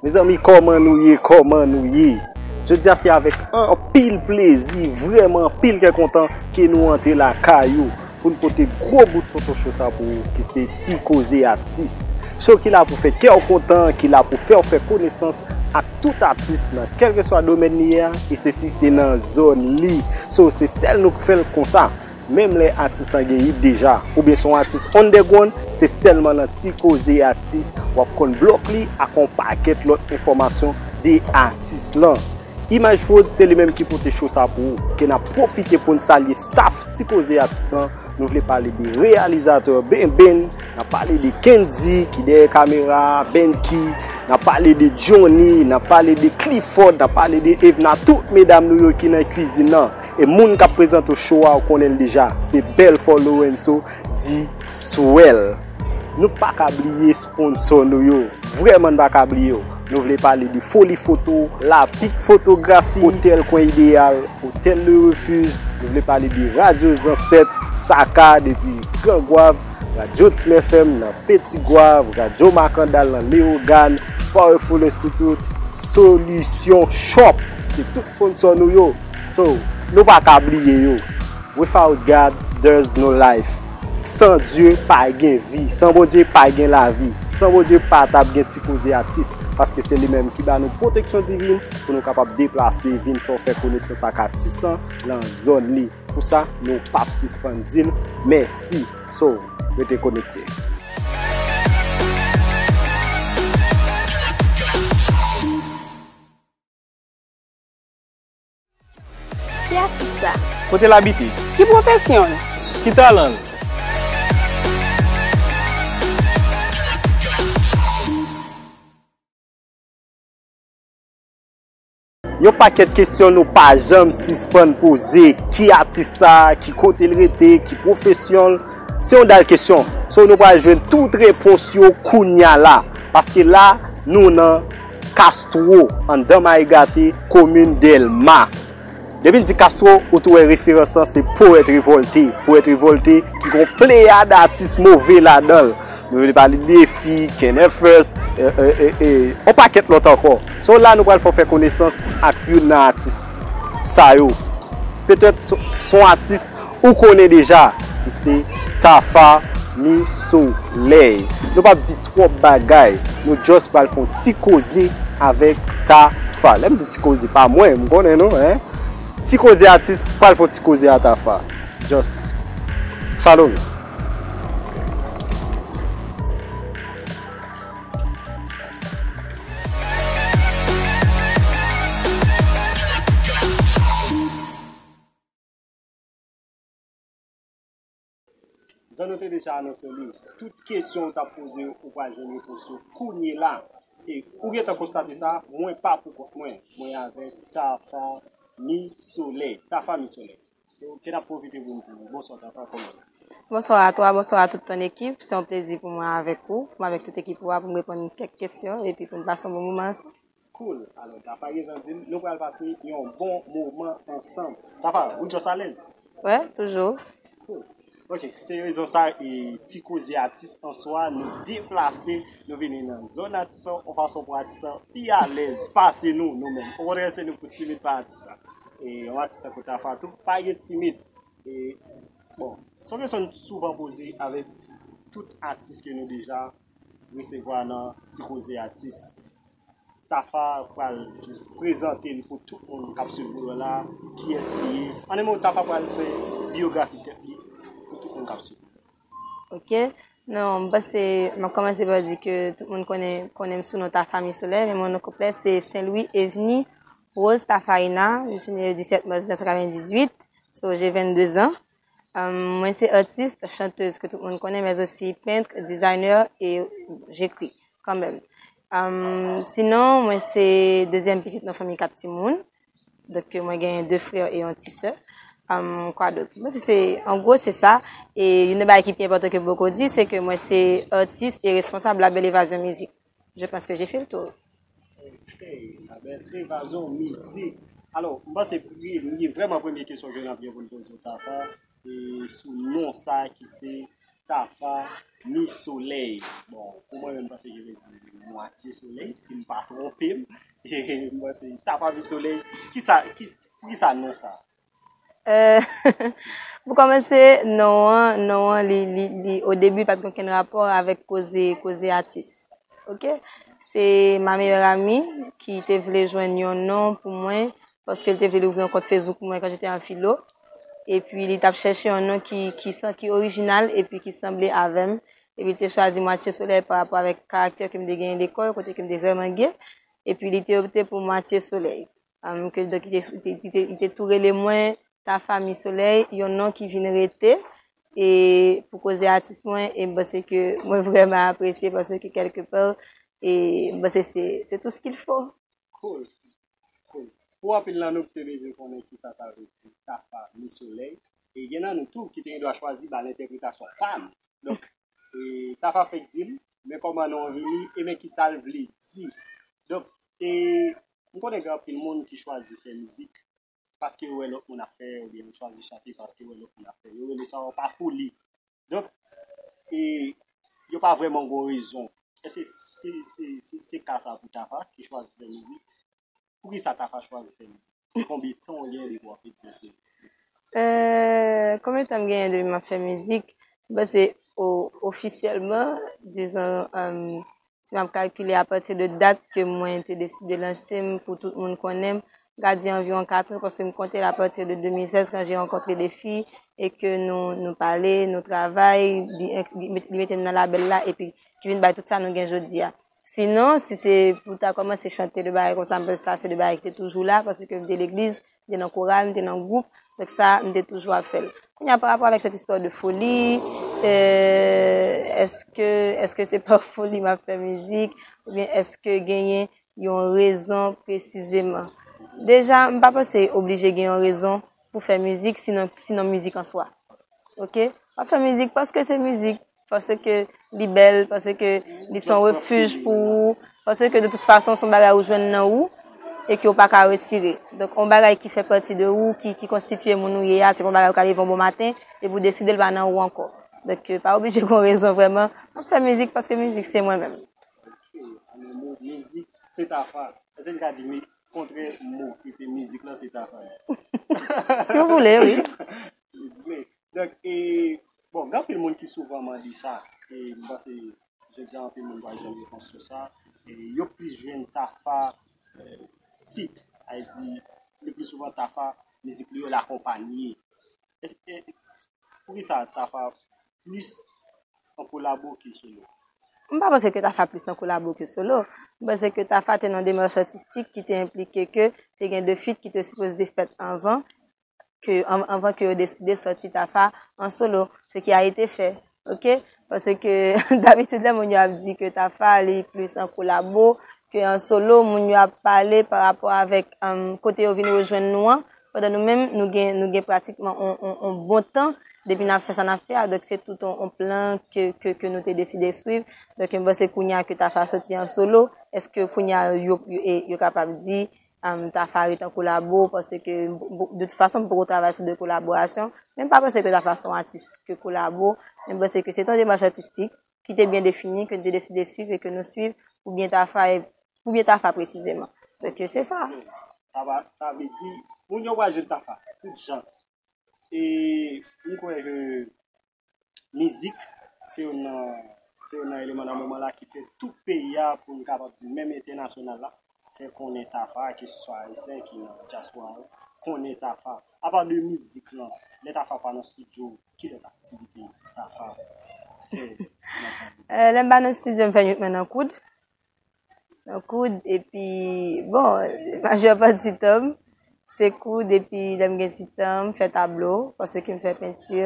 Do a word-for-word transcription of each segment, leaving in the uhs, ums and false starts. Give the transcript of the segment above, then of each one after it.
Mezanmi, kòman nou ye? Kòman nou ye? Jodi a se avèk anpil plezi, vrèman anpil kè kontan ke nou antre lakay ou pou n pote gwo bout tonton show sa pou ou, ki se Ti Koze Atis. Show ki la pou fè kè w kontan, ki la pou fè w fè konesans ak tout atis nan kèlkeswa domèn li ye a, e sesi se nan zòn li. So, se sèl nou k fè l konsa. Menm lè atis lan gen hit deja, oubyen se yon atis underground, se sèlman nan Ti Koze Atis w ap konn block li ak yon pakèt lòt enfòmasyon de atis lan. Imaj Prod se li menm ki pote show sa pou ou. Ke n ap pwofite pou n salye staff Ti Koze Atis lan. Nou vle pale de reyalizatè Benben, n ap pale de Kendy ki dèyè kamera, Benki, n ap pale de Johnny, n ap pale de Clifford, n ap pale de Evna, tout medam nou yo ki nan kwizin nan. E moun k ap prezante w show a, ou konnen l deja, se Belfort Lorenzo di Swell. Nou pa ka bliye sponsò nou yo. Vrèman, n pa ka bliye yo. Nou vle pale de Foli Foto, Lapik Fotografi, Otèl Kwen Ideyal, Otèl Le Refuge. Nou vle pale de Radyo Zansèt, Saka depi Gran Gwav, Radyo Tim F M nan Peti Gwav, Radyo Makandal nan Leyogàn, Powerful Institute, Solution Shop. Se tout sponsò nou yo. So, nou pa ka bliye yo. Without God, there's no life. San Dye, pa gen vi. San Bondye, pa gen lavi. San Bondye, pa t ap gen Ti Koze Atis. Paske se li menm ki ba nou pwoteksyon divin pou nou kapab deplase, vin fè w fè konesans ak atis lan nan zòn li. Pou sa, nou p ap sispann di l mèsi. So, rete konekte. Ki atis sa? Kote l abite? Ki pwofesyon l? Ki talan l? Yon pakèt kesyon nou pa janm sispann poze. Ki atis sa? Ki kote l rete? Ki pwofesyon l? Se yon dal kesyon. So, nou pral jwenn tout repons yo kounya la. Paske la, nou nan Kastwo, anndan Mayi Gate, komin Dèlma. Depi n di Kastwo, ou tou wè referans lan se Powèt Revòlte. Powèt Revòlte ki gon pleyad atis move ladan l. Nou vle pale de Defi, Kenner First, e, e, e, e, yon pakèt lòt ankò. So la nou pral fè w fè konesans ak youn nan atis sa yo. Petèt s-, s on atis ou konnen deja, ki se Tafa Mi Solèy. Nou p ap di twòp bagay, nou just pral fè yon ti koze avèk Tafa. Lè m di ti koze, pa mwen, m konnen non, en. Ti koze atis, pral fè yon ti koze a Tafa. Just follow me. Jan nou te deja anonse li, tout kesyon ou t ap poze, ou pral jwenn repons yo kounye la. E ou gentan konstate sa, mwen pa pou kont mwen, mwen avèk Tafa Mi Solèy. Tafa Mi Solèy. Ke n ap pwofite pou n di bonswa Tafa, kòman w ye? Bonsoir à toi, bonsoir à toute ton équipe. C'est un plaisir pour moi avec vous, pour avec toute équipe, pour me répondre quelques questions et puis pour nous passer un bon moment ensemble. Cool. Alò, Tafa gentan di m, nou pral pase yon bon moman ansanm. Tafa, ou just alèz? Ouais, toujours. Cool. Ok, se rezon sa, e, ti koze atis an swa, nou deplase, nou vini nan zòn atis an, yon fason pou atis an pi alèz pase nou, nou menm. Okontrè, se nou pou timid pa atis an. E yon atis tankou Tafa tou, pa gen timid. E, bon, se yon kesyon n souvan poze avèk tout atis ke nou deja resevwa nan Ti Koze Atis. Tafa pral jis prezante l pou tout moun k ap swiv nou yo la, kiyès li ye. An de mo, Tafa pral fè biyografi tèt li pou tout moun k ap swiv. Ok. Non, m panse, m ap kòmanse pa di ke tout moun konnen, konnen m sou non Tafa Mi Solèy, men mon nom complet se Saint Louis Evnie Rose Tafarina. Je suis née le dix-sept mars mille neuf cent quatre-vingt-dix-huit. So, j'ai vingt-deux ans. Euh, mwen se artiste, chanteuse ke tout moun konnen, mais aussi peintre, designer et j'écris quand même. Euh, sinon, mwen se dezyèm pitit nan fanmi kat timoun. Donk, mwen gen de frè e yon ti sè. Euh, kwa dòt? Mwen se, se, an gwo, se sa. E youn nan bagay ki pi enpòtan ke m poko di, se ke mwen se artiste et responsable Label Évasion Musique. Je pense que j'ai fait le tour. Ok, Label Évasion Musique. Alò, m panse premye, vrèman premye kesyon ke n ap gen pou n poze w, Tafa, e sou non sa ki se Tafa Mi Solèy. Bon, pou mwen menm, m panse ke vle di mwatye solèy, si m pa twonpe m. E m panse Tafa Mi Solèy, kisa, ki, poukisa non sa? Euh, pou kòmanse, non an, non an, li, li, li, o debi, pa t gen okenn rapò avèk koze, koze atis. Ok? Se ma meilleure amie ki te vle jwenn yon non pou mwen, paske l te vle ouvri yon kont Facebook pou mwen quand j'étais en philo. Epi li t ap chèche yon non ki, ki, san- ki orijinal epi ki sanble avè m. Epi li te chwazi Mwatye Solèy pa rapò avèk karaktè ke m te genyen lekòl, kote ke m te vrèman gay. Epi li te opte pou Mwatye Solèy. Um, ke, donk, li te, li te, li te, li te tou rele mwen Tafa Mi Solèy, yon non ki vin rete e pou koze atis mwen, e m panse ke mwen vrèman apresye paske kèlke pa, e m panse se, c'est tout ce qu'il faut. Cool. Cool. Pou anpil nan nou ki te bezwen konnen kisa sa vle di Tafa Mi Solèy, e gen nan nou tou ki te gen dwa chwazi ba l entèpretasyon pa m. Donk, e, Tafa fèk di m, men kòman non an vini, e men kisa l vle di. Donk, e, m konnen gen anpil moun ki chwazi fè mizik paske yo wè lòt moun ap fè, oubyen yo chwazi chante paske yo wè lòt moun ap fè. Yo rele sa yon pa foli. Donk, e, yo pa vrèman gon rezon. Èske se, se, se, se ka sa pou Tafa ki chwazi fè mizik? Poukisa Tafa chwazi fè mizik? Konbyen tan w gen depi w ap egzèse? Euh, konbyen tan m genyen depi m ap fè mizik? M panse o- ofisyèlman, dizon, um, si m ap kalkile apati de dat ke mwen te deside lanse m pou tout moun konnen m, m ka di anviwon kat an, paske m konte l apati de de mil sèz quand j'ai rencontré des filles et que nou, nou pale, nou travay, li, li, li mete m nan labèl la, epi ki vin bay tout sa nou gen jodi a. Sinon, si se pou ta kòmanse chante de bagay konsa, m panse sa se de bagay ki te toujou la, paske m te legliz, m te nan koral, m te nan gwoup, donk sa, m te toujou ap fè l. Kounye a, pa rapò avèk cette histoire de folie, euh, èske, èske se pa foli m ap fè mizik, oubyen èske genyen yon rezon presizeman? Deja, m pa panse oblije gen yon rezon pou fè mizik, sinon, sinon mizik an swa. Ok? W ap fè mizik paske se mizik, paske li bèl, paske li se yon refij pou ou, paske de tout fason se yon bagay ou jwenn nan ou e ke w pa ka retire. Donk, yon bagay ki fè pati de ou, ki, ki konstitye moun ou ye a, se pa yon bagay ou ka leve yon bon maten epi w deside l pa nan ou ankò. Donk, pa oblije gen yon rezon vrèman. M ap fè mizik paske mizik se mwen menm. Ok, an yon mo, mizik se Tafa. Èske n ka di mi- kontrè mo ki se mizik lan se Tafa? Si w vle, wi. Men, donk, e, bon, gen anpil moun ki souvan mande sa, e m panse jodi a anpil moun pa jwenn repons sou sa. E yo plis jwenn Tafa, euh, feat, sa vle di, le pli souvan Tafa, mizik li yo l akonpanye. Èske, poukisa Tafa plis an kolabo ke solo? M pa panse ke Tafa plis an kolabo ke solo. M panse ke Tafa te nan yon demach atistik ki te enplike ke te gen de feat ki te sipoze fèt anvan, ke, an- anvan ke yo deside sòti Tafa an solo, ce qui a été fait. Ok? Paske dabitid lè moun yo ap di ke Tafa li plis an kolabo, ke an solo, moun yo ap pale pa rapò avèk, um, kote yo vin rejwenn nou an, pandan nou menm, nou gen, nou gen pratikman on, on, on bon tan depi n ap fè sa n ap fè a. Donk, se tout on, on plan ke, ke, ke nou te deside swiv. Donk, m panse kounye a ke Tafa soti an solo, èske kounye a yo, yo, e, yo kapab di, um, Tafa ret an kolabo, paske, de tout fason, m poko travay sou de kolaborasyon, men m pa panse ke Tafa se yon atis ke kolabo, men m panse ke se te yon demach atistik ki te byen defini, ke n te deside swiv e ke nou swiv, oubyen Tafa e, oubyen Tafa presizeman. Donk, se sa. Sa va, sa vle di, moun yo pral jwenn Tafa, tout jan. E m kwè ke mizik, se youn nan, se youn nan eleman nan moman la ki fè tout peyi a, pou n kapab di menm entènasyonal la, fè konnen Tafa, keseswa ayisyen ki nan dyaspora yo, konnen Tafa. Apa de mizik lan, lè Tafa pa nan estidyo, ki lòt aktivite Tafa fè nan kay li? Euh, lè m pa nan estidyo, m fè nwit mwen nan koud. Nan koud, epi, bon, majè pati tan m, se koud, epi lè m gen ti tan, m fè tablo, paske m fè penti,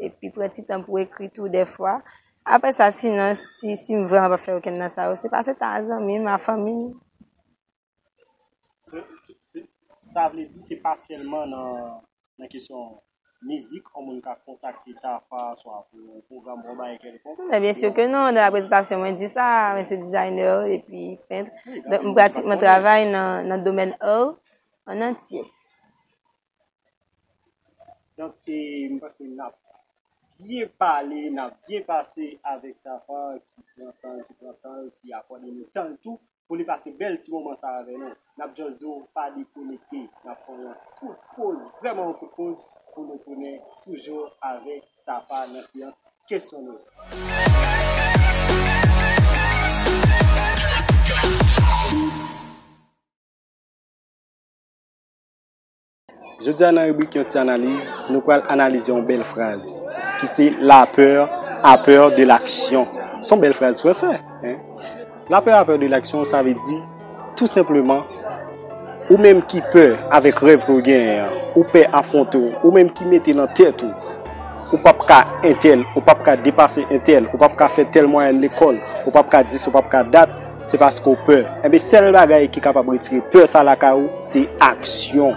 epi pran ti tan pou ekri tou dèfwa. Apre sa, sinon, si, si m vrèman pa fè okenn nan sa yo, se pase tan a zanmi m, a fanmi m. Se, se, se, sa vle di se pa sèlman nan, nan kesyon mizik, yon moun ka kontakte Tafa, swa pou yon pwogram, yon bagay kèlkonk? Men byen si ke non, nan la prezentasyon mwen di sa, mwen se dizayner epi pent. Donk, m pratikman travay nan, nan domèn art an antye. Donk, e, m panse n ap byen pale, n ap byen pase avèk Tafa ki pran san l, ki pran tan l, ki akòde nou tan l tou pou li pase bèl ti moman sa avè nou. N ap just di w pa dekonekte, n ap pran yon kout poz, vrèman yon kout poz, pou nou tounen toujou avèk Tafa nan seyans kesyon nou yo. Jodi a nan ribrik Yon Ti Analiz, nou pral analize yon bèl fraz ki se: La peur a peur de l'action. Se yon bèl fraz fransè, hein? La peur a peur de l'action, sa vle di, tou senpleman, ou menm ki pè avèk rèv ke w genyen an, ou pè afwonte w, ou menm ki mete nan tèt ou, ou p ap ka entèl, ou p ap ka depase entèl, ou p ap ka fè tèl mwayèn lekòl, ou p ap ka dis, ou p ap ka dat, se paske w pè. Enben, sèl bagay ki kapab retire pè sa lakay ou, se aksyon.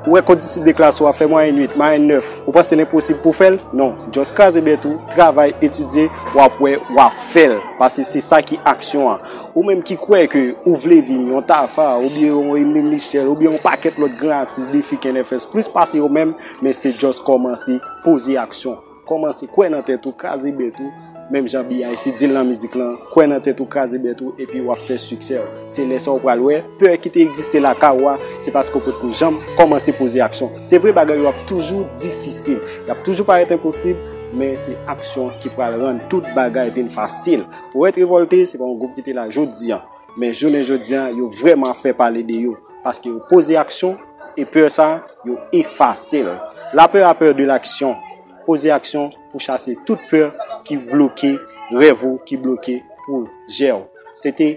Ou wè kondisip de klas ou ap fè mwayèn uit, mwayèn nèf, ou panse l enposib pou w fè l? Non. Just kraze bèt ou, travay, etidye, w ap wè, w ap fè l. Paske se sa ki aksyon an. Ou menm ki kwè ke ou vle vin yon Tafa, oubyen yon Emeline Michel, oubyen yon pakèt lòt gran atis defi K N F S plis pase yo menm, men se just kòmanse poze aksyon. Kòmanse kwè nan tèt ou, kraze bèt ou, menm jan B I C di l nan mizik lan, kwè nan tèt ou, kraze bèt ou, epi w ap fè siksè w. Se lè sa w pral wè, pè ki te egziste lakay ou a, se paske w potko janm kòmanse poze aksyon. Se vre, bagay yo ap toujou difisil, y ap toujou parèt enposib, men se aksyon ki pral rann tout bagay vin fasil. Poèt Revòlte, se pa yon gwoup ki te la jodi a. Men jounen jodi a, yo vrèman ap fè pale de yo, paske yo poze aksyon, e pè sa, yo efase l. La peur a peur de l'action. Poze aksyon pou chase tout pè ki bloke rèv ou, ki bloke pwojè w. Se te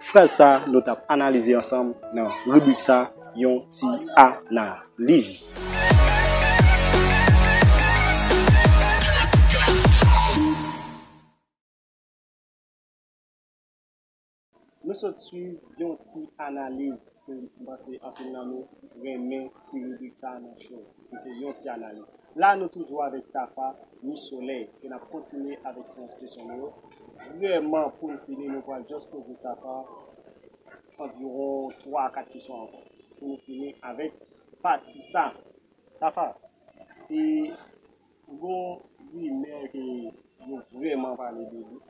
fraz sa nou t ap analize ansanm nan ribrik sa, Yon Ti Analiz. Nou sot swiv Yon Ti Analiz, ke m panse anpil nan nou renmen ti ribrik sa a nan show, ki se Yon Ti Analiz. La, nou toujou avèk Tafa, Miss Soleil, ke n ap kontinye avèk seyans kesyon nou yo. Vrèman, pou n fini, nou pral just poze Tafa anviwon twa a kat kesyon ankò, pou nou fini avèk pati sa. Tafa, e, gon rimè ke yo vrèman pale de li.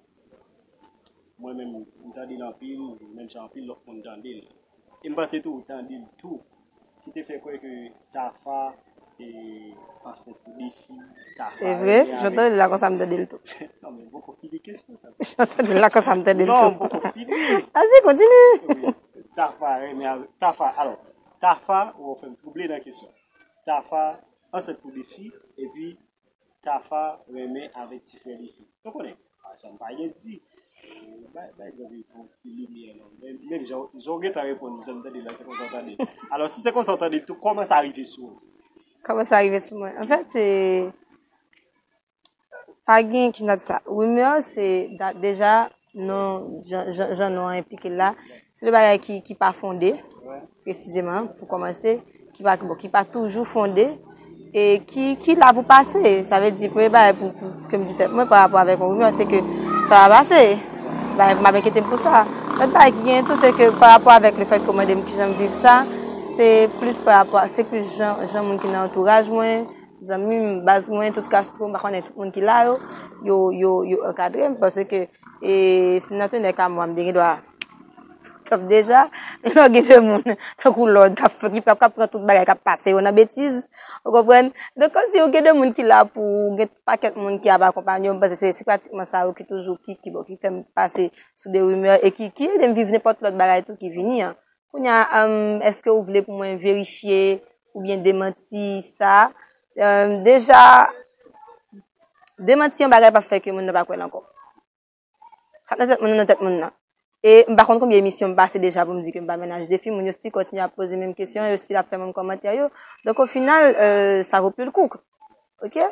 Mwen menm, m tande l anpil, menm jan anpil lòt moun tande l. E m panse tou, ou tande l tou, ki te fè kwè ke Tafa, e, ansent pou de fi, Tafa... Se vre? Jan tande l la konsa, m tande l tou. Non, men m poko fini kesyon sa. Jan tande l la konsa, m tande l tou. Non, m poko fini. Vas-y, continue. Wi. Tafa renmen avèk, Tafa, alò, Tafa, ou fè m twouble nan kesyon. Tafa ansent pou de fi, epi Tafa renmen avèk ti frè de fi. Nou konnen, pa janm pa gen di. Bay, bay, bay, bay, yon ti limyè, non. Men, menm jan, jan w gentan reponn, jan m tande la, se konsa w tande. Alò, si se konsa w tande l tou, kòman sa rive sou ou? Kòman sa rive sou mwen? Anfèt, e, pa gen, kijan di sa? Rimè, se da-, deja, non, jan, jan, jan non an enplike l la, se de bagay ki, ki pa fonde, presizeman, pou kòmanse, ki pa, bon, ki pa toujou fonde, e ki, ki la pou pase. Sa vle di, premye bagay pou, pou ke m di tèt mwen pa rapò avèk yon rimè, se ke sa va pase. Bagay, m ap enkyete m pou sa. Lòt bagay ki genyen tou, se ke pa rapò avèk le fèt ke w mande m kijan m viv sa, se plis pa rapò, se plis jan, jan moun ki nan antouraj mwen, zanmi m, baz mwen, tout Castro, m pa konnen tout moun ki la yo, yo, yo, yo ankadre m, paske, e, si m nan tenè ka mwa, m te gen dwa top deja, men lè w gen de moun, tankou Lòd, k ap fè, k ap, k ap pran tout bagay k ap pase yo nan betiz, ou konprann? Donk, kòmsi ou gen de moun ki la pou ou, gen pakèt moun ki ap akonpanye w, m panse se, se pratikman sa yo ki toujou, ki, ki, bon, ki fè m pase sou de rimè e ki, ki ede m viv nenpòt lòt bagay tou ki vini an. Kounye a, èm, èske ou vle pou mwen verifye oubyen demanti sa? Èm, deja, demanti yon bagay p ap fè ke moun nan pa kwè l ankò. Sa k nan tèt moun nan, nan tèt moun nan. E m pa konn konbyen emisyon m pase deja pou m di ke m pa mennaj de fi, moun yo still kontinye ap poze menm kesyon, yo still ap fè menm kòmantè yo. Donk, o final, euh, ça vaut plus le coup. Oke?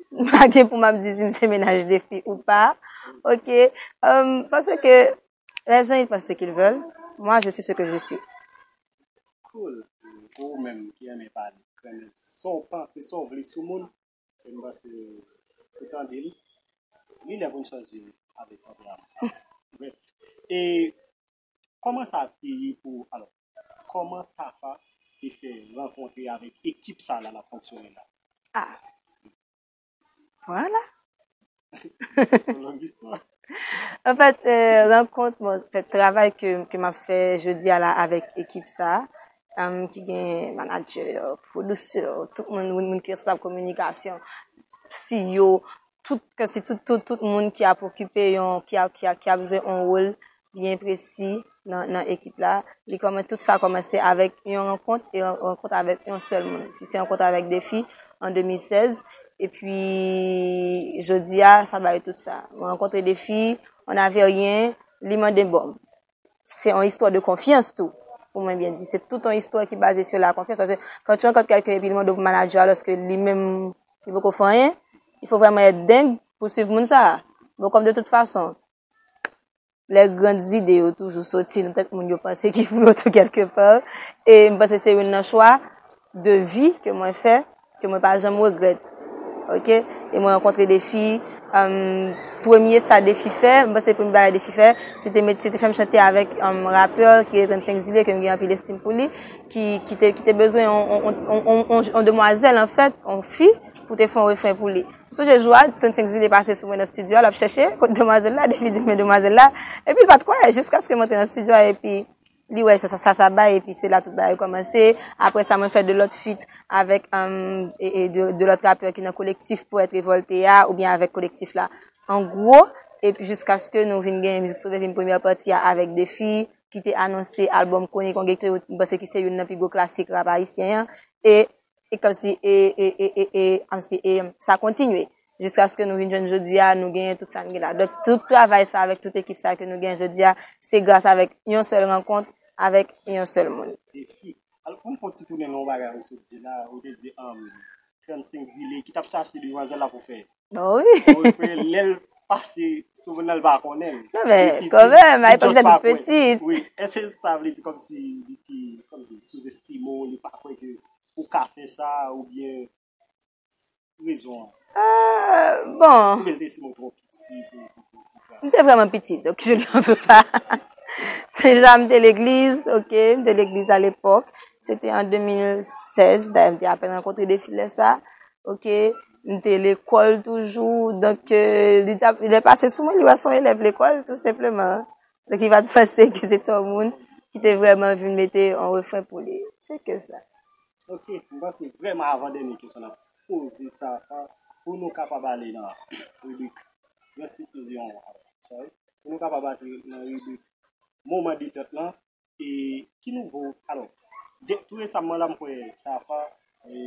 M pa gen pou m ap di si m se mennaj de fi ou pa. Oke? Èm, paske les gens, ils pensent ce qu'ils veulent. Moi, je suis ce que je suis. Cool. Pou ou menm ki renmen pale, ki renmen sa w panse, sa w vle sou moun, e m panse ou tande l, li lè pou n chanje avèk konpèyans sa. Brèf. E kòman sa te ye pou, alò, kòman Tafa te fè rankontre avèk ekip sa la n ap fonksyone la? Ah. Vwala. Se yon long istwa. Anfèt, euh, rankont, bon, fèt travay ke, ke m ap fè jodi a la avèk ekip sa, um, ki gen manadjè, pwodisè, tout moun, moun, moun ki responsab kominikasyon, C E O, tout, kòmsi tout, tout, tout moun ki ap okipe yon, ki ap, ki ap, ki ap jwe yon wòl byen presi nan, nan ekip la. Li kòmanse, tout sa kòmanse avèk yon rankont, e yon rankont avèk yon sèl moun, ki se rankont avèk Defi an de mil sèz. Epi, jodi a, sa bay tout sa. Mwen rankontre Defi, on n'avait rien, li mande bon. Se yon istwa de konfyans tou, pou mwen byen di. Se tout yon istwa ki baze sur la confiance. Paske quand tu rencontres quelqu'un epi li mande pou manadjè, alòske li menm, li poko fè anyen, il faut vraiment être dingue pou swiv moun sa a. Bon, kòm de tout fason, lè grann ide yo toujou soti nan tèt moun, yo panse ki fou yo tou kèlkepa. E m panse se youn nan chwa de vi ke mwen fè, ke mwen pa janm regrèt. Ok? E mwen rankontre Defi. Um, premye sa Defi fè, m panse premye bagay Defi fè, se te met, se te fè m chante avèk, um, rapè ki rele trannsenk Zile, ke m gen anpil estim pou li, ki, ki te, ki te bezwen yon, yon, yon, yon, yon, yon demwazèl, anfèt, yon fi, pou te fè yon refren pou li. M sonje jou a, trannsenk Zile pase sou mwen nan estidyo a, l ap chèche kot demwazèl la, Defi di l men demwazèl la, epi l pa t kwè, jiskaske m antre nan estidyo a, epi li wè sa, sa, sa, sa bay, epi se la tout bagay kòmanse. Apre sa, mwen fè de lòt feat avèk, um, e, e de, de lòt rapè ki nan kolektif Poèt Revòlte a, oubyen avèk kolektif la, an gwo, epi jiskaske nou vin gen Mizik Sove Vi m premyè pati a avèk Defi, ki te anonse albòm Konik yon Geto, m panse ki se youn nan pi gwo klasik rap ayisyen an, e, e kòmsi, e, e, e, e, e, kòmsi, e, sa kontinye. Jiskaske nou vin jwenn jodi a, nou genyen tout sa n gen la. Donk, tout travay sa avèk tout ekip sa ke nou genyen jodi a, se gras avèk yon sèl rankont, avèk yon sèl moun. Defi. Alò, pou m fè yon ti tounen nan yon bagay ou sot di la, ou te di, um, trannsenk Zile, ki t ap chache demwazèl la pou fè. Bon, wi. Bon, wi, lè l pase sou moun nan, l pa konnen l. Non, men, kanmenm, a epòk sa te pitit. Wi, èske sa vle di kòmsi li te, kòmsi, souzestime w, li pa kwè ke ou ka fè sa, oubyen rezon an? Euh, bon. Oubyen l te estime w twò piti pou, pou, pou, pou fè. M te vrèman piti, donc je lui en veux pas. Deja, m te legliz, ok, m te legliz a lepòk. Se te an de mil sèz, dayè, m te apèn rankontre Defi lè sa, ok. M te lekòl toujou, donk, euh, li t ap, lè l pase sou mwen, li wè se yon elèv lekòl, tou senpleman. Donk, li pa t panse ke se te yon moun ki te vrèman vin mete yon refren pou li. Se ke sa. Ok, m panse vrèman avan dènye kesyon n ap poze Tafa pou nou kapab ale nan ribrik. Yon ti kesyon, sorry. Pou nou kapab ale nan ribrik moman detèt lan. E ki nouvo, alò, de, tou resaman la, m kwè Tafa, e,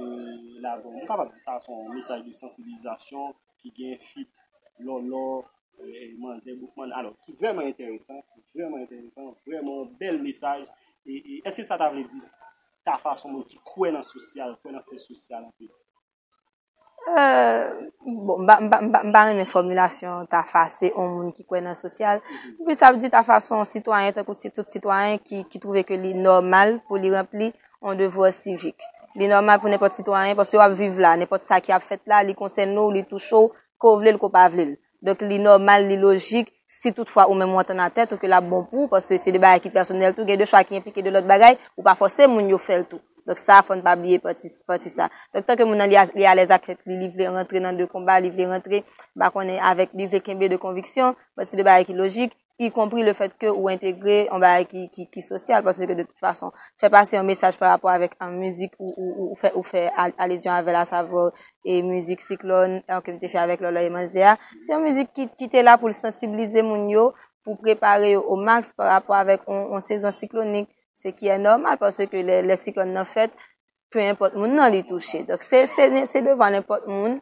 la, bon, m kapab di sa se yon mesaj de sansibilizasyon ki gen feat Lòlò, e, manzè Boukman, alò, ki vrèman enteresan, ki vrèman enteresan, vrèman bèl mesaj. E, e èske sa ta vle di Tafa se yon moun ki kwè nan sosyal, kwè nan fè sosyal anpil? Euh, bon, m pa, m pa, m pa, m pa renmen fòmilasyon Tafa se yon moun ki kwè nan sosyal. Epi sa vle di Tafa se yon sitwayen tankou si tout sitwayen ki, ki twouve ke li nòmal pou li ranpli yon devwa sivik. Li nòmal pou nenpòt sitwayen, paske w ap viv la, nenpòt sa ki ap fèt la, li konsène w, li touche w, ke w vle l, ke w pa vle l. Donk, li nòmal, li lojik, si toutfwa ou menm ou antann a tèt ou ke l ap bon pou ou, paske se de bagay ki pèsonèl tou, gen de chwa ki enplike de lòt bagay, ou pa fòse moun yo fè l tou. Donk, sa, fò n pa bliye pati, pati sa. Donk, tanke moun nan, li a, li alèz ak tèt li, li vle rantre nan de konba, li vle rantre, m pa konnen, avèk, li vle kenbe de konviksyon, bon, se de bagay ki lojik, ikonpri le fèt ke ou entegre yon bagay ki, ki, ki sosyal, paske de tout fason, fè pase yon mesaj pa rapò avèk, an, mizik ou, ou, ou fè, ou fè al-, alezyon avè l, asavwa, e mizik Siklòn, an, ke m te fè avèk Lòlò e Manzè a. Se yon mizik ki, ki te la pou l sansibilize moun yo, pou prepare yo o maks pa rapò avèk yon, yon sezon siklonik, ce qui est normal, paske lè, lè siklòn nan fèt, pe enpòt moun nan li touche. Donk, se, se, se devan nenpòt moun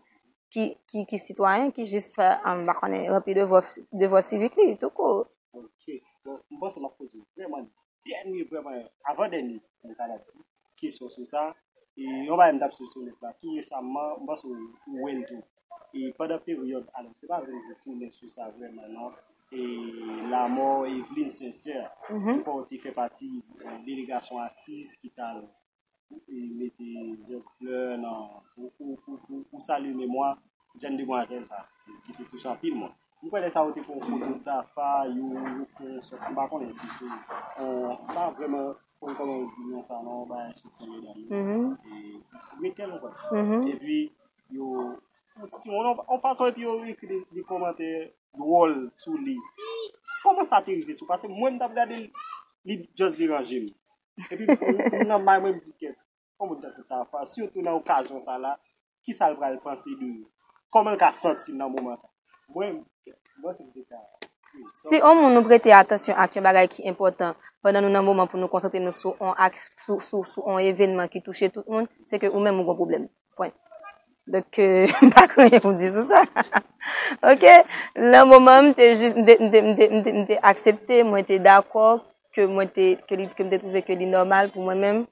ki, ki, ki sitwayen, ki jis fè, an, m pa konnen, ranpli devwa, devwa sivik li, tou kou. Ok. Bon, m panse m ap poze w vrèman dènye, vrèman, avan dènye, m ta di, kesyon sou sa. E yon bagay m t ap swiv sou nèt la tou resaman, m panse w, ou wè l tou. E pandan peryòd, alò, se pa vre m te tounen sou sa vrèman, non. E lanmò Eveline Sincère, mhm, m kwè w te fè pati, eh, delegasyon atis ki t al e mete zèb flè nan, pou, pou, pou, pou, pou salye memwa jèn demwazèl sa, ki te touche anpil moun. M kwè lè sa yo te pran yon foto Tafa, yo, yo fè yon sòt, m pa konnen si se, eh, m pa vrèman konn kòman yo di non sa, non, yon bagay sou ti medam yo. Mhm. E, Raquel, ou kwè? Mhm. Epi, yo, yon ti, yon, yon fason epi yo ekri de, de kòmantè dwòl sou li. Kòman sa te rive sou? Paske mwen, m t ap gade l, li just deranje m. Epi, m nan may mwen, m di, "Kèt, yon moun tankou Tafa, sitou nan okazyon sa la, ki sa l pral panse de yo? Kòman l ka santi l nan moman sa?" Mwen, m panse m te ka. Si yon moun nou prete atansyon ak yon bagay ki enpòtan pandan nou nan moman pou nou konsantre nou sou on ak sou, sou, sou on evènman ki touche tout moun, se ke ou menm ou gon pwoblèm. Pwen. Donk, euh, m pa gen anyen pou di sou sa. Ok? Nan moman, m te jis, m te, m te, m te, m te, m te aksepte, mwen te dakò ke mwen te, ke li, ke m te twouve ke li nòmal pou mwen menm,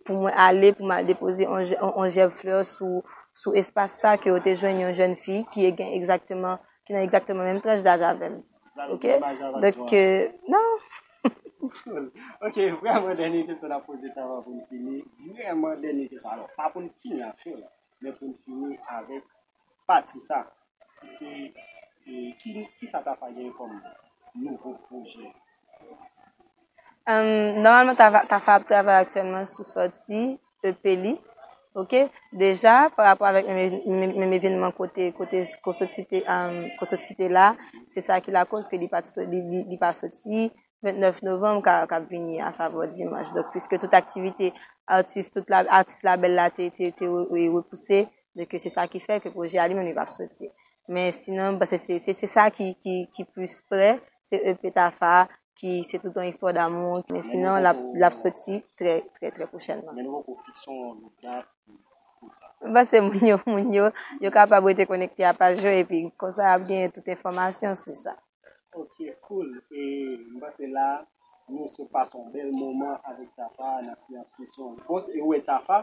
pou mwen ale, pou m al depoze on, je- on, on jèb flè sou, sou espas sa ke yo te jwenn yon jèn fi ki gen egzakteman, ki nan egzakteman menm tranch daj avè m. Ok? Donk, euh, non. Ok, vrèman dènye kesyon n ap poze Tafa pou n fini. Vrèman dènye kesyon. Alò, pa pou n fini ak show la, men pou n fini avèk pati sa. Se, e, ki, ki sa Tafa gen kòm nouvo pwojè? Nòmalman, Tafa, Tafa ap travay aktyèlman sou sòti E P li. Ok? Deja, pa rapò avèk menm, menm, menm evènman kote, kote, kote sòti te, um, kote sòti te la, se sa ki lakoz ke li pa t sò- li, li, li pa sòti vennèf novanm ka, k ap vini, asavwa dimanch. Donk, piske tout aktivite atis, tout la, atis labèl la te, te, te re- re- repouse, donk se sa ki fè ke pwojè a li menm li p ap sòti. Men sinon, m panse se, se, se sa ki, ki, ki plis prè, se E P Tafa, ki se tout yon istwa damou. Men sinon, l ap, l ap sòti trè, trè, trè pwochènman. Men nou poko fikse yon dat pou sa. M panse moun yo, moun yo, yo kapab rete konekte a paj yo, epi konsa y ap genyen tout enfòmasyon sou sa. Ok, cool. E m panse la, nou sot pase yon bèl moman avèk Tafa nan seyans kesyon repons. E ou wè Tafa,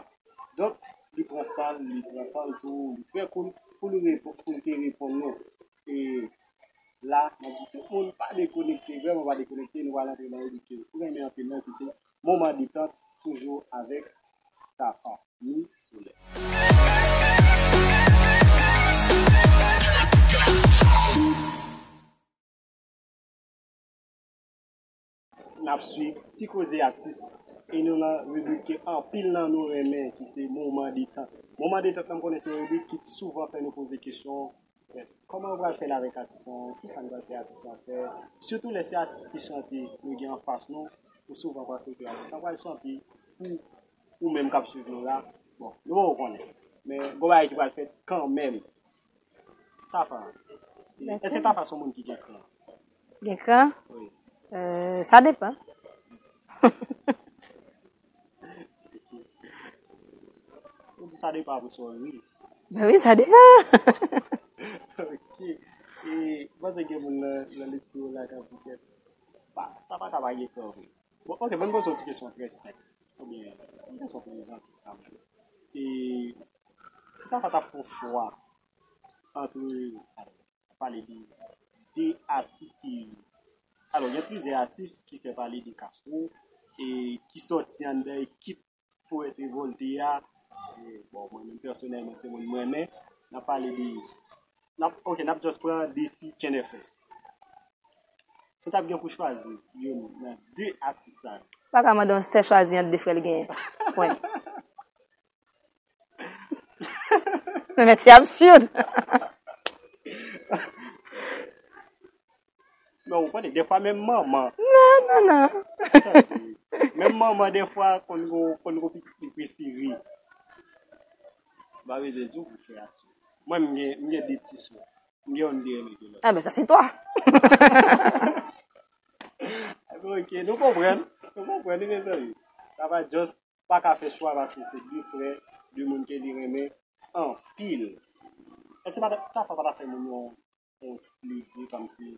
donk, li pran sa l, li pran tan l tou, li trè cool pou li repo- pou li te reponn nou. E la, m ap di tout moun pa dekonekte, vrèman pa dekonekte, nou pral antre nan ribrik ke ou renmen anpil nan, ki se moman detant, toujou avèk Tafa, ni Solèy. N ap swiv Ti Koze Atis, e nou nan ribrik ke anpil nan nou renmen, ki se Moman Detant. Moman Detant lan, m konnen se yon ribrik ki souvan fè nou poze kesyon, kòman w pral fè l avèk atis lan, kisa n pral fè atis lan fè? Sitou lè se atis ki chante nou gen anfas nou, ou souvan panse ke atis lan pral chante pou ou menm k ap swiv nou la. Bon, nou poko konnen. Men gon bagay ki pral fèt kanmenm. Tafa. Èske Tafa se yon moun ki gen kran? Gen kran? Wi. Euh, sa depan. Ou di sa depan apre sa w ri. Ben wi, sa depan. Ok. E, m panse gen moun nan, nan lespri w la k ap di kèt. Pa, Tafa ka pa gen kran vre. Bon, ok, ban m poze w ti kesyon trè senp. Oubyen, yon kesyon pou nou, kanmenm. E, si Tafa t ap fè yon chwa antre, alò, pale de de atis ki, alò, gen plizyè atis ki fè pale de Castro, e ki sòti anndan ekip Powèt Revòlte a. E, bon, mwen menm pèsonèlman, se moun mwen renmen. N ap pale de, n ap, ok, n ap just pran defi Kenèfès. Si w t ap gen pou chwazi youn nan de atis sa yo. Pa ka mande yon sè chwazi ant de frè l genyen. Pwen. Men se absird. Men ou konnen, defwa menm manman. Non, non, non. Menm manman, defwa, konn gon, konn gon pitit li prefere. M pa bezwen di w pou fè atis. Mwen, m gen, m gen de ti sè. M gen youn ki renmen ke lòt. Ah ben, ça, c'est toi. Ok, nou konprann. Nou konprann, wi, mezanmi. Sa va just pa ka fè chwa paske se de frè, de moun ke li renmen anpil. Èske pa ta, Tafa pa ta fè moun yon, yon ti plezi, kòmsi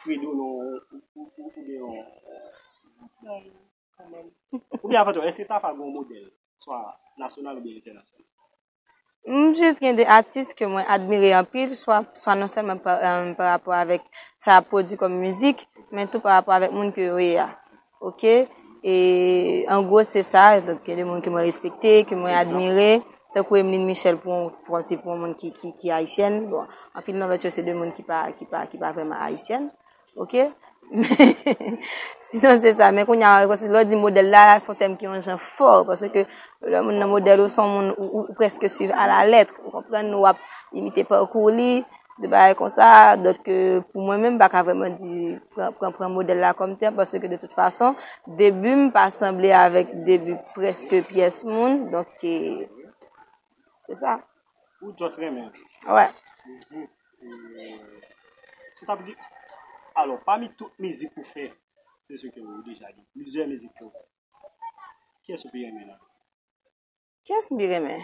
Fredo non, ou, ou, ou, oubyen yon, yon ti bagay kanmenm? Oubyen avan tou, èske Tafa gen yon modèl, swa nasyonal oubyen entènasyonal? M jis gen de atis ke mwen admire anpil, swa, swa non sèlman pa, euh, pa rapò avèk sa y ap pwodui kòm mizik, men tou pa rapò avèk moun ke yo ye a. Ok? E, an gwo, se sa. Donk, gen de moun ke mwen respekte, ke mwen admire, tankou Emeline Michel, pou, pou, se pou yon moun ki, ki, ki ayisyèn. Bon, anpil nan lòt yo, se de moun ki pa, ki pa, ki pa vrèman ayisyèn. Ok? Sinon, se sa. Men kounye a, paske lè w di modèl la, se yon tèm ki yon jan fò. Paske lè moun nan modèl ou, se yon moun ou, ou, ou prèske swiv alalèt. Ou konprann, w ap, imite pakou li, de bagay konsa. Donk, euh, pou mwen menm, m pa ka vrèman di pran, pran, pran modèl la kòm tèm, paske de tout fason, debi m pa sanble avèk debi prèske pyès moun. Donk, euh, se sa. Ou just renmen. Wè. Mhm. E, si w t ap di, alò, pami tout mizik ou fè, se si ke ou deja gen plizyè mizik ke ou fè, kiyès ou pi renmen nan? Kiyès m pi renmen?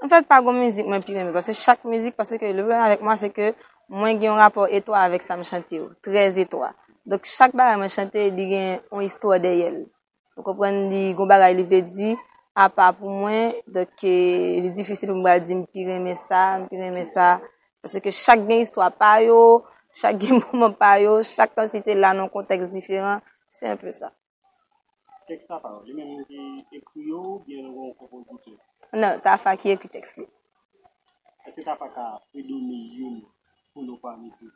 Anfèt, pa gon mizik mwen pi renmen, paske chak mizik, paske le pwoblèm avèk mwen, se ke mwen gen yon rapò etwa avèk sa m chante yo, trè etwa. Donk, chak bagay mwen chante, li gen yon istwa dèyè l. Ou konprann, li gon bagay li vle di, apa pou mwen, donk, eh, li difisil pou m pral di m pi renmen sa, m pi renmen sa, paske chak gen istwa pa yo, chak gen moman pa yo, chak kantite la nan yon kontèks diferan, se enpe sa. Tèks Tafa yo, li menm ki ekri yo oubyen nou gen yon konpozitè? Non, Tafa ki ekri tèks li. Èske Tafa ka fredone youn pou nou pami tout?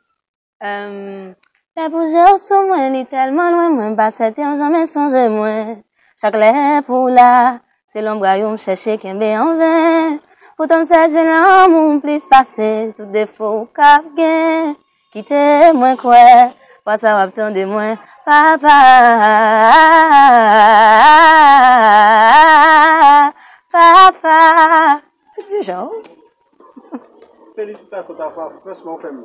Em, lè pou je w sou mwen, li tèlman lwen, mwen pa sèten w janmen sonje mwen. Chak lè pou w la, se lonbray ou m chèche kenbe anven. Poutan m sèten lanmou w plis pase tout defo w ka gen. Kite mwen kwè, fwa sa w ap tande mwen, papa, papa. Tout di jan, wi. Felisitasyon, Tafa, franchman, ou fè m.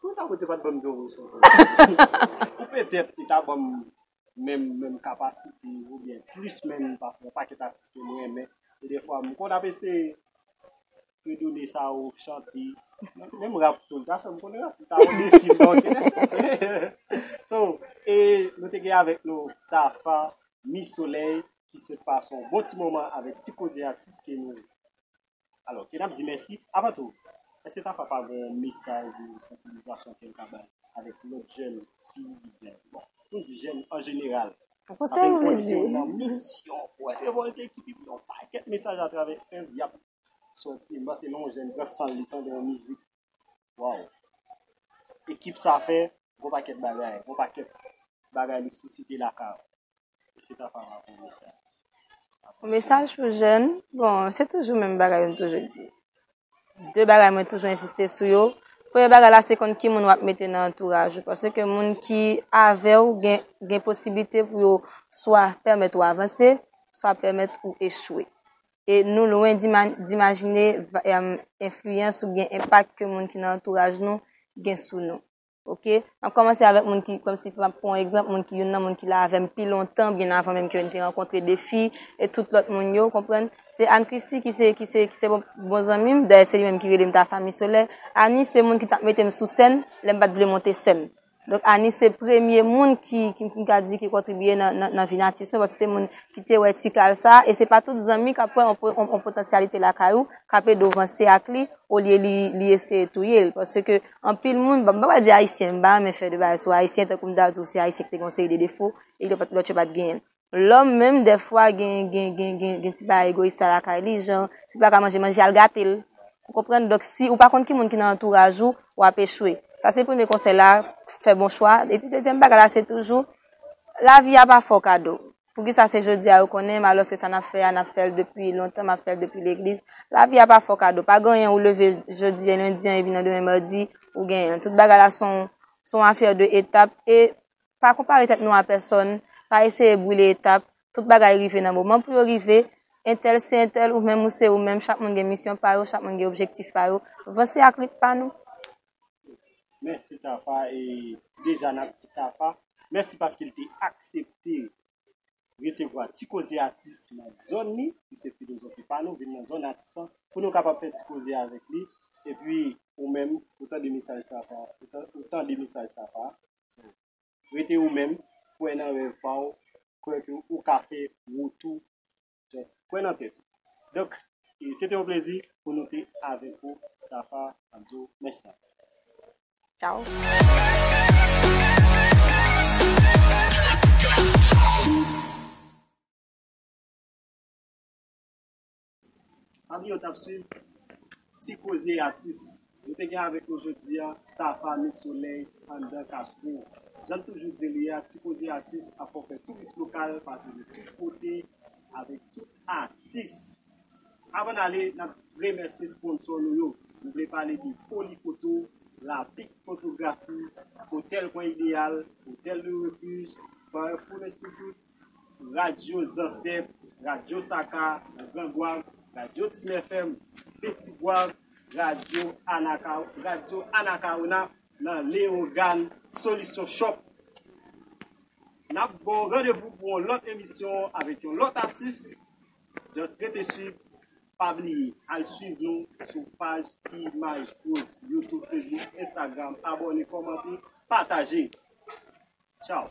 Pou sa, ou te pa t ban m de ou sa. Ou petèt, li ta ban m menm, menm kapasite oubyen plis menm, paske yon pakèt atis ke m renmen. E defwa, m konn ap eseye fredone sa ou chante. Menm rap tou, li ta fè m konnen rap, li ta yon defi, bon, ok, nèspa? So, e nou te gen avèk nou Tafa, Miss Soleil, ki sot pase yon bon ti moman avèk Ti Koze Atis ke nou Alò, ke n ap di mèsi. Avan tou, èske Tafa pa gen yon mesaj de sansibilizasyon ke l ka bay avèk lòt jèn fi, jèn, bon, nou di jèn an jeneral? Paske m konnen se yon nan misyon pou revòlte ekip epi yon pakèt mesaj atravè èv y ap sòti. M panse lè yon jèn pran san l, li tande yon mizik. Waw! Ekip sa fè yon pakèt bagay, yon pakèt bagay li sisite lakay ou. Yon mesaj pou jèn, bon, se toujou menm bagay yo m toujou di. De bagay mwen toujou ensiste sou yo. Premye bagay la, se konn ki moun w ap mete nan antouraj ou. Paske moun ki avè w gen, gen posiblite pou yo swa pèmèt ou avanse, swa pèmèt ou echwe. E nou lwen dima-, dimajine va-, em, enfliyans oubyen enpak ke moun ki nan antouraj nou gen sou nou. Ok? M ap kòmanse avèk moun ki, kòmsi, pa, pou yon egzanp, moun ki, youn nan moun ki la avè m pi lontan, byen avan menm ke n te rankontre defi, e tout lòt moun yo, konprann? Se Anne Christie ki se, ki se, ki se bon, bon zanmi m, dayè se li menm ki rele m Tafa Miss Soleil. Annie se moun ki t ap mete m sou sèn, lè m pa t vle monte sèn. Donk, Annie se premye moun ki, ki, m ka di ki kontribiye nan, nan, nan vi atis mwen, paske se moun ki te wè ti kal sa, e se pa tout zanmi k ap wè on po-, on, on potansyalite lakay ou, k ap ede w vanse ak li, olye li, li eseye touye l. Paske anpil moun, bon, m pa pral di ayisyen, m pa renmen fè de bagay sou ayisyen, tankou m ta di w se ayisyen ki te gen yon seri de defo, e lòt, lòt yo pa t genyen l. Lòm menm, dèfwa, gen, gen, gen, gen, gen ti bagay egoyis sa lakay li, jan, si l pa ka manje, manje al gate l. Ou konprann? Donk, si ou pa konn ki moun ki nan antouraj ou, w ap echwe. Sa se premye konsèy la, fè bon chwa. Epi dezyèm bagay la, se toujou, lavi a pa fè w kado. Poukisa se jodi a yo konnen m, alòske sa n ap fè a, n ap fè l depi lontan, m ap fè l depi legliz. Lavi a pa fè w kado. Pa gen anyen ou leve jodi a, lendi an, epi nan demen madi, ou genyen l. Tout bagay la se yon, se yon afè de etap. E pa konpare tèt nou a pèsonn, pa eseye brile etap. Tout bagay rive nan moman pou yo rive. Entèl se entèl, ou menm ou se ou menm. Chak moun gen misyon pa yo, chak moun gen objektif pa yo. Vanse ak rit pa nou. Mèsi Tafa, e deja n ap di Tafa mèsi paske l te aksepte resevwa Ti Koze Atis nan zòn li, ki se filozofi pa nou, vin nan zòn atis lan, pou nou kapab fè ti koze avèk li. Epi, ou menm, ou tande mesaj Tafa, ou tan-, ou tande mesaj Tafa, rete ou menm, kwè nan rèv pa w, kwè ke ou ka fè wout ou, just kwè nan tèt ou. Donk, e, se te yon plezi pou nou te avèk ou, Tafa, n ap di w mèsi anpil. Tchao. Pa bliye w t ap swiv Ti Koze Atis. Nou te gen avèk nou jodi a Tafa Miss Soleil anndan Castro. Jan n toujou di li a, Ti Koze Atis ap fè w fè touris lokal pase de tout kote avèk tout atis. Avan n ale, n ap remèsye sponsò nou yo. Nou vle pale de Foli Foto, Lapik Fotografi, Hotel Coin Idéal, Hotel de Refuge, Powerful Institute, Radyo Zansèt, Radyo Saka, Gran Gwav, Radyo Tim F M, Petit Gwav, Radyo Anaka, Radyo Anacaona, nan Leyogàn, Solution Shop. N ap ba w randevou pou yon lòt emisyon avèk yon lòt atis. Just rete swiv, pa bliye, al swiv nou sou paj Imaj Pros, YouTube, Facebook, Instagram. Abòne, kòmante, pataje. Tchao.